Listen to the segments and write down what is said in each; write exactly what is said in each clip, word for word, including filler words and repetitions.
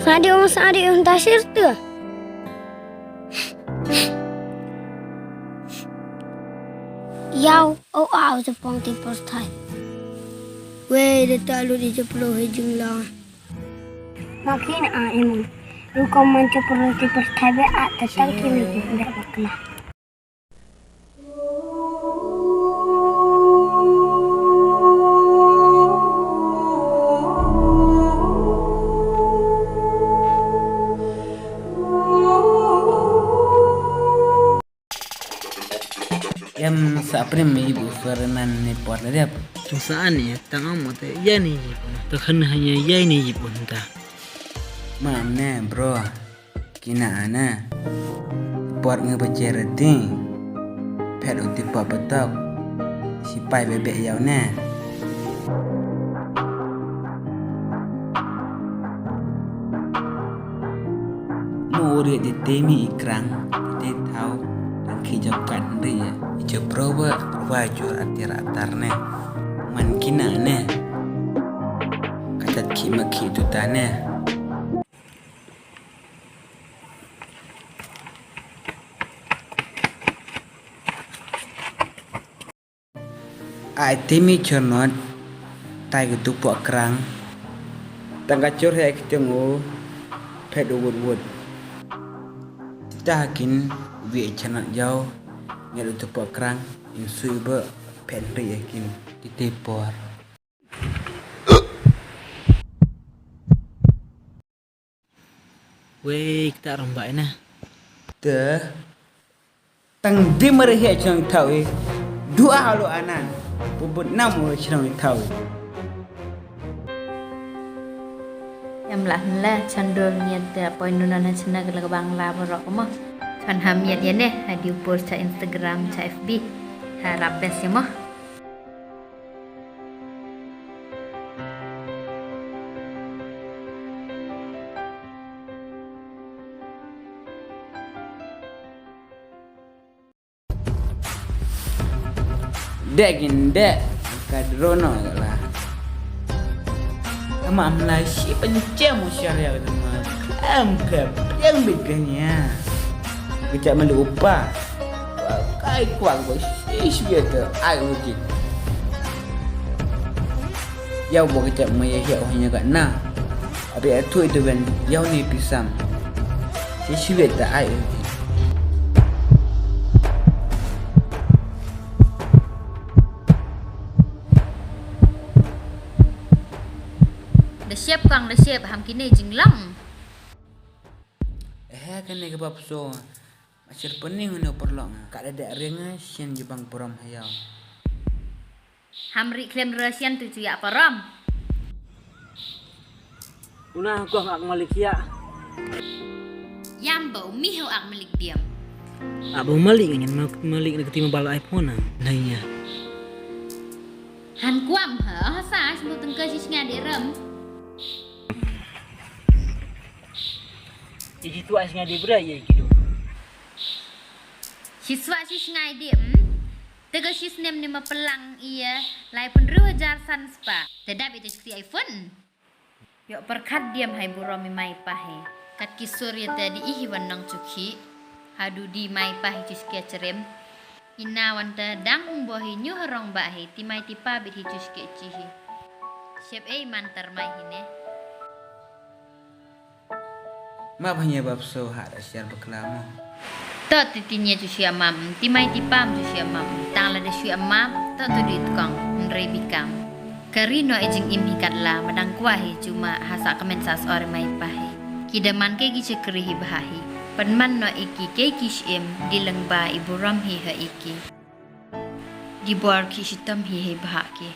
Sadi ong sadi ong tasir tu. Yau, oh au jepong ti pertai. Wei, de talu di jeplo he jinglang. Makin a imun. Rukom man jeplo ti pertai be a tatang kini be bakla. Yam sa aprim ibu Fernand ni por la diap. Tung saan ya tang ang mo te ya ni ibu. Takhan hanya ya ni ibu ta. Maam ne bro. Kina ana. Por nge bacere ti. Pet uti pop betok. Sipai bebek yau ne. Mu uri di temi ikrang, di tau, tang ki jauh kat ri ya. Ijo proba, proba jur atir atar ne. Man kina ne. Katat ki maki tu ta ne. Ai timi chonot tai ke tupok krang. Tang ka chor he ke tengu pet uwut wut. Tita hakin wi chonot jau ngel tupok krang in sui be pet ri hakin titi por. Wei, kita rembak ina. Te. Tang di mari he chang tau i. Dua halu anan. Bubut nam u chang tau i. Yam lah nla chandur niat da poi nuna na chana ke laga bang la borok mo. Chan ham yat yane hadi upur cha Instagram cha F B. Harap bes ya mo. Dek gin dek kadrono lah. Ama amlai si pencem usiar ya itu mah. Em ke yang bikinnya. Kejak melupa. Kai kuang ko si suya te ai uji. Yau bo kejak maya hiak hanya kat na. Abi atu itu ben yau ni pisang. Si suya te ai uji. Da siap kang da siap ham kini jinglang. Eh kene ke bab so. Masir pening anu perlok nga. Kak dadak ring nga sien jebang perom hayau. Ham ri klem re sien tu cuyak perom. Una gua ak malik ya. Yam ba umi hu ak malik diam. Ak ba malik ngan malik na ketima bala iPhone na. Nanya. Han kuam ha sa smu tengka si snga di rem. Iji tuak si ngai di bra iya kidu. Si suak si sngai di em. Tega si snem ni ma pelang iya lai pun riu hajar san spa. Tedap itu si iPhone. Yok perkat diam hai burom i mai pahe. Kat kisur ya tadi ihi wan nang cuki. Hadu di mai pahe cuski cerem. Ina wan te dang hung bohi nyu herong bahi timai tipa bit hi cuski cihi. Siap ei mantar mai hine. Ma bhanya bab so ha da siar beklamo. Tot titinya cusi amam, timai tipam cusi amam, tang lada sui amam, tot tu di tukang, nrei bikam. Kari no ejing im hikat la, madang kuahi cuma hasa kemen sas ore mai pahi. Kida man ke giche kerihi bahahi. Penman no iki ke kish im, di lengba ibu ram hi ha iki. Di bor ki shitam hi hi bahaki.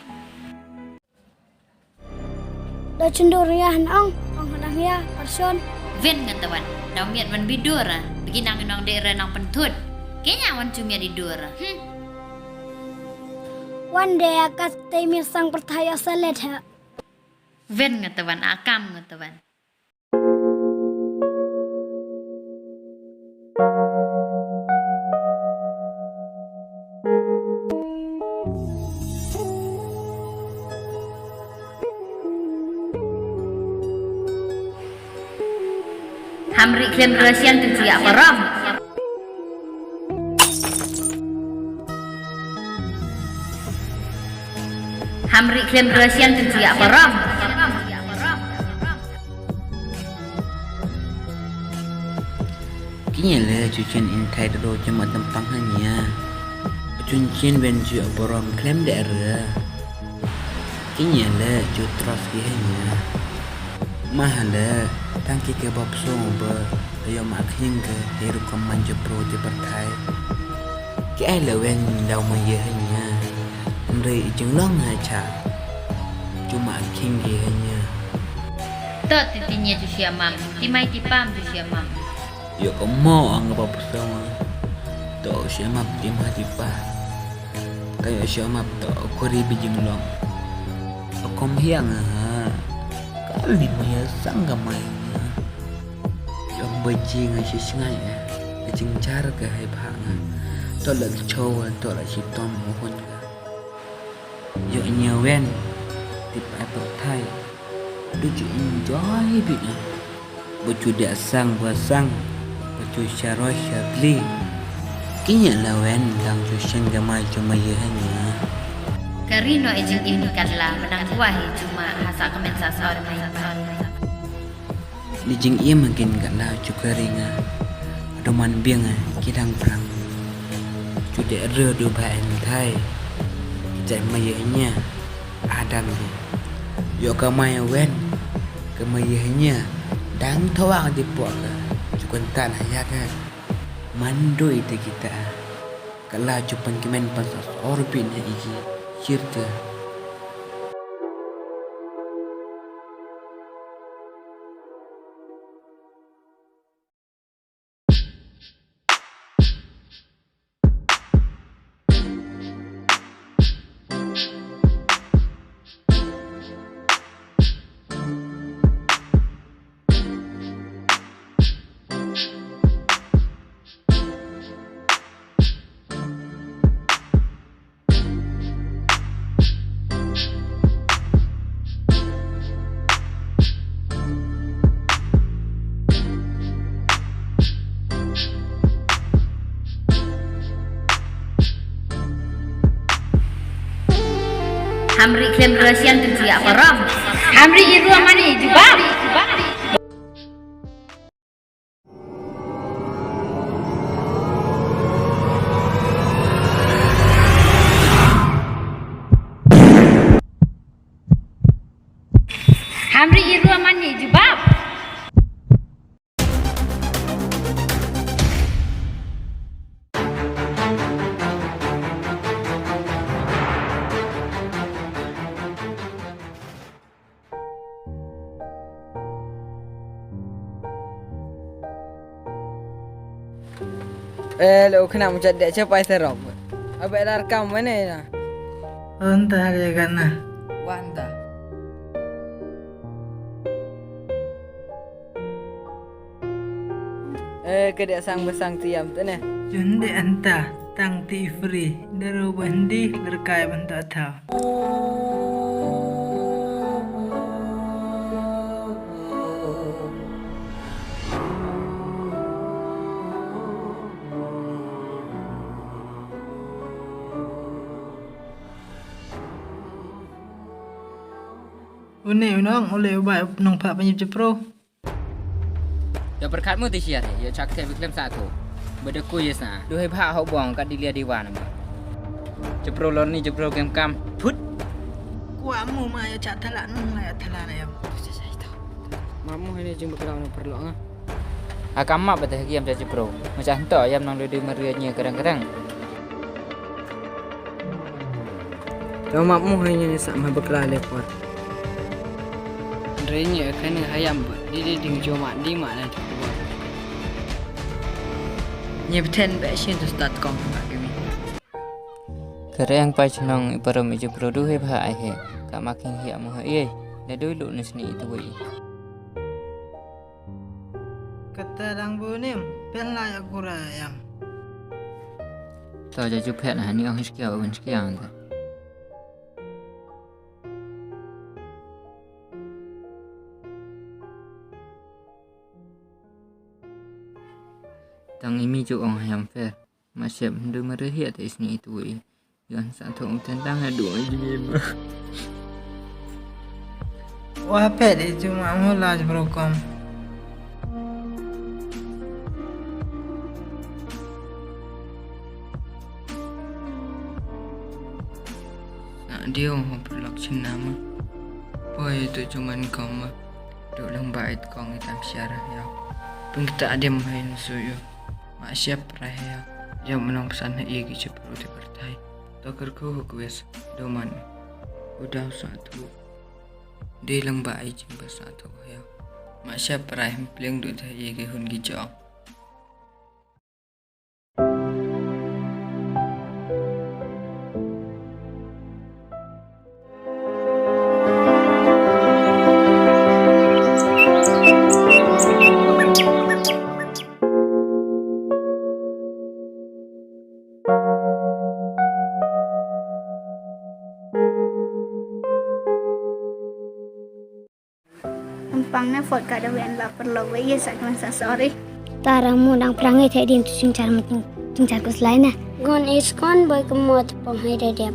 Da cundur ya han ong, ong hadang ya, person. Ven ngan tawan, dau miat wan bidur, begi nang nong de re nang pentut. Kenya wan cumia di dur. Hmm. Wan de akas te mir sang pertaya salet ha. Ven ngan tawan, akam ngan tawan. Hamri klem rasian tu siap param. Hamri klem rasian tu siap param. Kinya le cucin intai dulu cuma tempang hanya. Cucin ben ju borong klem daerah. Kinya le ju tros ki hanya. Mahala tangki ke bab song ba ayo mak khing ke hiru kom manja pro di pertai. Ki ai le wen dau maya hanya. Nri ijing long ha cha. Cuma khing ki hanya. Tot titinya tu siamam, timai tipam tu siamam. Yo ko mo ang ba pusong. To siamap timah tipa. Kayo siamap to kuri bijing long. Kom hiang ha. Kali maya sang gamai ha. Yo bajing ha si singai ha. Bajing jar ke hai pha ha. To la cho to la si tom ho hon ha. Yo nya wen. Tip ai pertai. Du ju enjoy bit ha. Ba ju dia sang ba sang. Ba ju syaroi syagli. Kinya lawen dang ju shen gamai cuma ye hanya. Karino ejing im di katla menang kuah cuma hasa kemen sasor mai pan. Li jing im kin katla ju karinga. Aduman biang kidang prang. Ju de re du ba en thai. Jai mai ye hanya. Adam ni. Yo kamai wen. Kamai ye hanya. Dang thawang di puak ka. Ju kan tan haya ka. Mandoi te kita. Kala ju pan kimen pan sa orbit na iji. Sirta. Hamri klem rasian tu siap param. Hamri iru amani jubab. Hamri iru amani jubab. Eh, lo kena muncak dek cepai serok. Abek dah rekam mana ya? Entah dia kan nah. Wah, entah. Eh, kedek sang besang tiam tu neh. Jundek entah tang ti free. Deru bendi berkai bentuk tau. Une unong ole ubai nong pha panyip jepro. Ya berkat mu ti siar ya chak te biklem satu. Bada ku ya sa. Duhai pha ho bong kat dilia diwan ma. Jepro lor ni jepro kem kam. Put. Kuat mu ma ya chak thalak nung la ya thalak na ya. Mamu ini jing beklau nang perlu ngah. Akam mak betah giam caci pro. Macam tu ayam nang duduk meriatnya kadang-kadang. Tau mak mu hanya ni sak mah bekla lepot. Drenya kena hayam ber. Di di ding cuma di mak nanti buat. Nyebten bek shin tu start kong mak kami. Kereng pai chnong i parum i jepro du he bha ai he. Ka makin hi amu ha ye. Da dui lu ni sni itu wei. Kata dang bunim, pen la ya kura ayam. To ja ju phet na ni ong skia wen skia ong ta. Tang imi ju ong hayam fair. Ma siap ndu merihiat isni itu i. Yan sa thong tentang adu jingim. Wah pet itu ma mo laj brokom. Nak dia ho perlok chin nama. Poi itu cuman koma. Duk leng bait kong itam siara ya. Pengkita adim hai suyu. Ma siap rahe ya. Ya menong pesan hai igi cepru di pertai. Toker ku hukwes doman. Udah satu. Di leng bai jing ba satu ya. Ma siap rahe pling duk hai igi hun gijong. Empang na fot kada wian lapar lo we ye sa klan sa sorry. Tara mu dang prangai te din tu sing char meting sing char kus lain na. Gon is kon boy ke mo te pong hai da diam.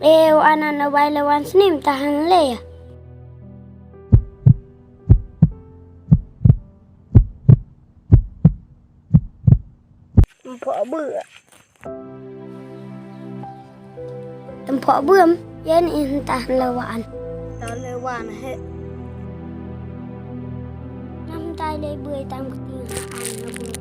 Eh, anan na wai le wan snim tahan le ya. Empok beu. Tempok beuem, yen intah lewaan. Tah lewaan he. Nam tai le beu tam ketingaan.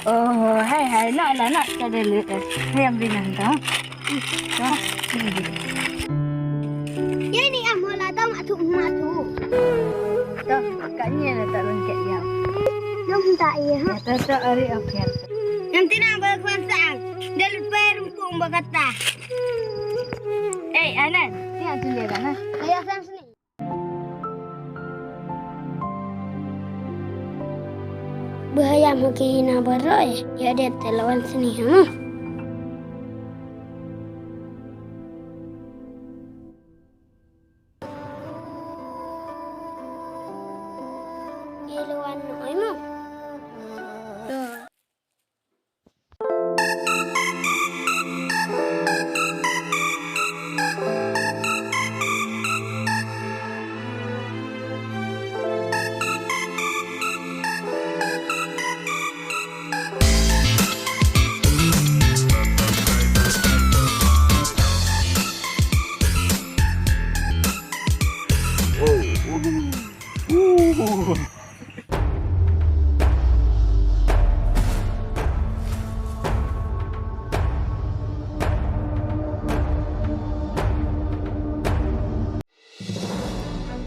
Oh, hai hai, nak lah nak kada le. Hai ambil nang tau. Ya ni ah mula tau mak tu mak tu. Tau kat ni ada tak lengket ya. Yang tak iya ha. Kata tak hari akhir. Yang tina berkuasa. Dia lupa rumpung berkata. Eh Anan, ni aku dia kan ah. Ayah sang sini. Bahaya mungkin ina baro eh. Ya dia telawan sini ha. Iluan no imo.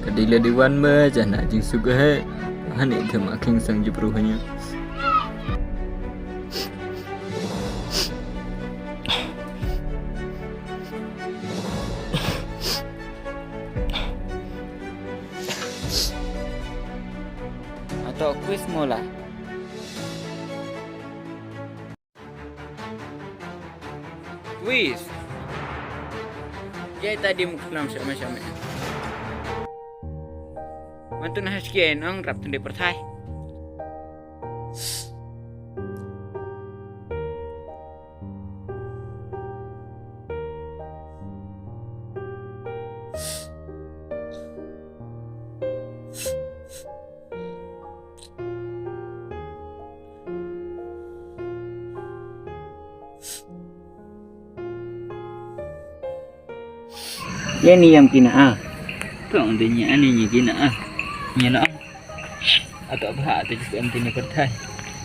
Kadila di wan me jana jing suga he. Hani ke making sang jepruhnya. Atau kuis mula. Wis. Jai tadi muklam sama-sama. Mantun haskia nong rap tunde pertai. Ya ni yang kina ah. Kau dia ni ani ni kina ah. Ni lah. Atau bah tu juga anti ni pertai.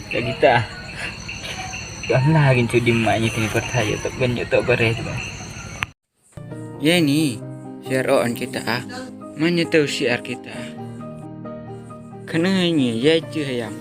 Tak kita. Kau lah gin cudi mai ni kini pertai ya tak banyak tak beres tu. Ya ni, Yar o an kita a. Manya tau si ar kita a. Kana hanya ya ci hayam.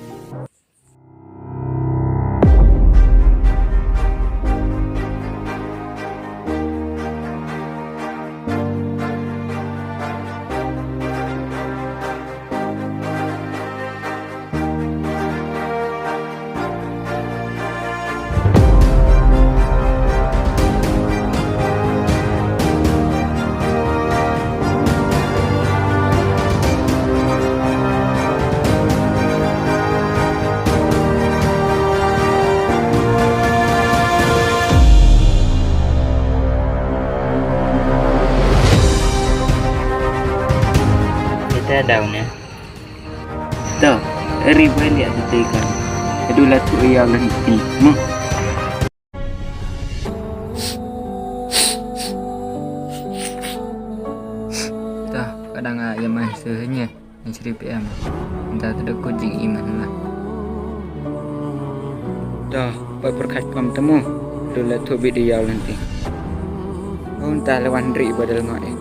Kita daw na. To, eri bali ada tekan. Kedula tu ia lenti. Hmm. Tah, kadang a ia mah sehenya. Yang seri P M. Entah tu dek kucing iman lah. Tah, pai perkat kam temu. Kedula tu bidi ia lenti. Oh, entah lawan ri badal ngai.